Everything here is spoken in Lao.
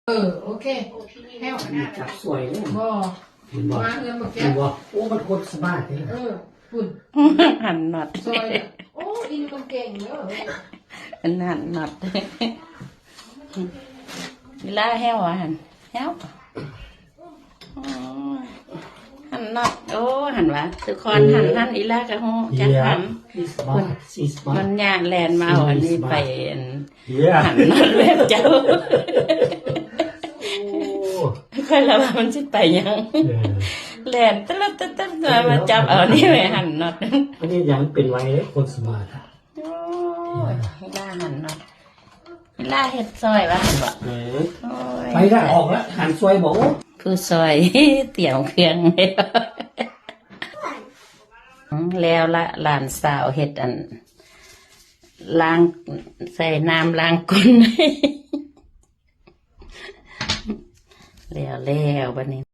ເອີ ໂອເຄ ແລ້ວ ຈັບສວຍເດ້ ບໍ່ ເຫັນບໍ່ ມາເຮືອນບໍ່ແກ້ວ ເຫັນບໍ່ ໂອ້ ມັນຄົດສະບາຍເດ້ ເອີ ພຸ້ນ ຫັນນັອດ ຊອຍ ໂອ້ ອີນີ້ມັນເກັ່ງເດີ ອັນນັ້ນນັອດ ເວລາແລ້ວຫັ້ນ ແລ້ວ ໂອ້ຍ ຫັນນັອດ ໂອ້ ຫັນວ່າ ທຸກຄົນຫັນຫັ້ນ ອີຫຼາກະຮູ້ຈັກຫັນ ມັນຍາແລ່ນມາເອົາອັນນີ້ໄປ ອັນ ຫັນນັອດແບບເຈົ້າ ຂ້ອຍລະວ່າມັນຊິໄປຫຍັງ ແລ່ນຕະລັດຕະຕັດມາ ມາຈັບເອົານີ້ໄວ້ຫັນນັອດ ອັນນີ້ຍັງເປັນໄວເດ້ ຄົນສະບາຍ ໂອ້ຍ ອີຫຼາຫັນເນາະ ອີຫຼາເຮັດຊອຍວ່າຫັ້ນບໍ ເອີ ໂອ້ຍ ໄປລະ ອອກລະ ຫັນຊອຍບໍ ຜູ້ຊອຍຕຽມເຄື່ອງ ແລ້ວລະ ຫຼານສາວເຮັດອັນ ລ້າງ ໃສ່ນ້ຳລ້າງກົ້ນ ແລ້ວ ແລ້ວບັດນີ້.